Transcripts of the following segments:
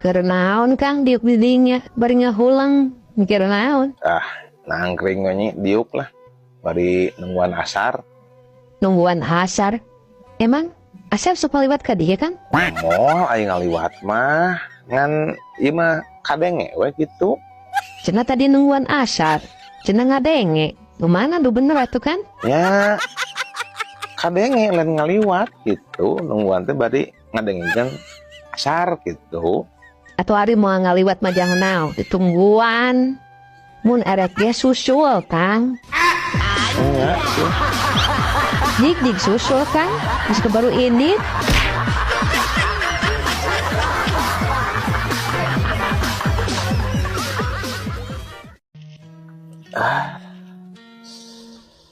Keur naon, Kang, diuk di dinya bari ngahuleng, mikir naon? Ah, nangkring we nya, diuk lah. Bari nungguan asar. Nungguan asar. Emang asar sok liwat ka dieu, Kang? Moal aing ngaliwat mah, ngan ieu mah kadenge we gitu. Cenah tadi nungguan asar, cenah ngadenge. Nu mana nu bener atuh, kan? Ya kadenge lain ngaliwat gitu, nungguan teh bari ngadengekeun asar gitu. Atau ari mau ngaliwat mah jangan naon, ditungguan. Mun erek ge susul, Kang. Nya sih. Jig jig susul, Kang. Geus kebaru ini.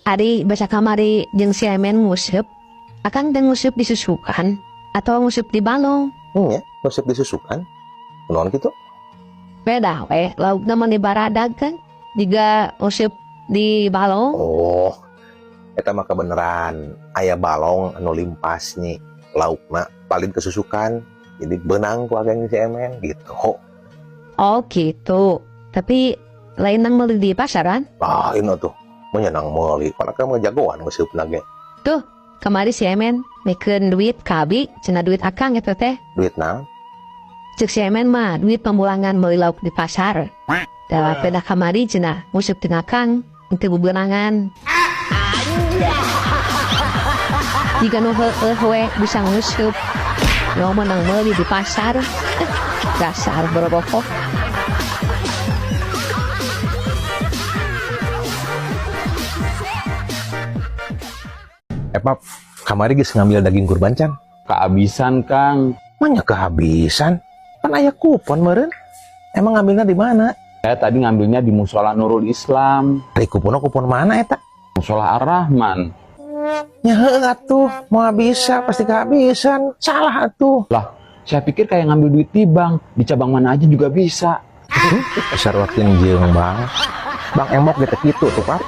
Ari basa kamari jeung si Emen nguseup. Akang teh nguseup di susukan atau nguseup di balong? Nya, nguseup di susukan. Kunaon kitu? Beda we, laukna mah di baradag kan. Jiga nguseup di balong. Oh, eta mah kebeneran aya balong anu limpas nih, laukna paling kesusukan, jadi benang ku akang si Emen gitu. Oh gitu. Tapi lain nang meuli di pasaran? Lain atuh, meunang meuli, pan akang mah jagoan nguseupna ge. Tuh, kamari si Emen mekeun duit ka abi, cenah duit akang eta teh. Duit naon? Cek si Emen mah duit pemulangan meuli lauk di pasar. Da peda kamari cenah nguseup teh akang teu bebenangan. Jika nu heueuh we bisa nguseup. Nu meunang meuli di pasar. Dasar borobokoh. Pap, kamari geus ngambil daging kurban can? Kehabisan, Kang. Manya kehabisan? Pan aya kupon meureun. Emang ngambilnya di mana? Saya tadi ngambilnya di Musola Nurul Islam. Ari kuponnya kupon mana eta? Musola Ar-Rahman. Ya heueuh atuh, moal bisa pasti kehabisan. Salah atuh. Lah, saya pikir kayak ngambil duit di bank, di cabang mana aja juga bisa. Sarwakin jeung bang. Bang emok gitu kitu tuh, Pak.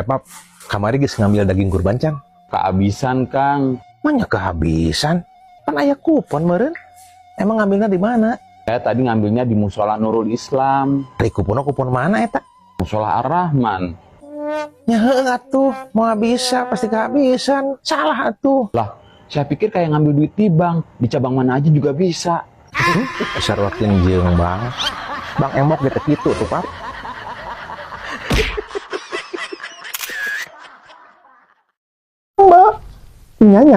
Pap, kamari geus ngambil daging kurban can? Kehabisan, Kang. Manya kehabisan? Pan aya kupon meureun. Emang ngambilnya di mana? Saya tadi ngambilnya di Musola Nurul Islam. Ari kuponnya kupon mana eta? Musola Ar-Rahman. Ya heueuh atuh, moal bisa pasti kehabisan. Salah atuh. Lah, saya pikir kayak ngambil duit di bank, di cabang mana aja juga bisa. Sarwakin jeung bang. Bang emok gitu kitu tuh, Pak. Mbak, nyanyi.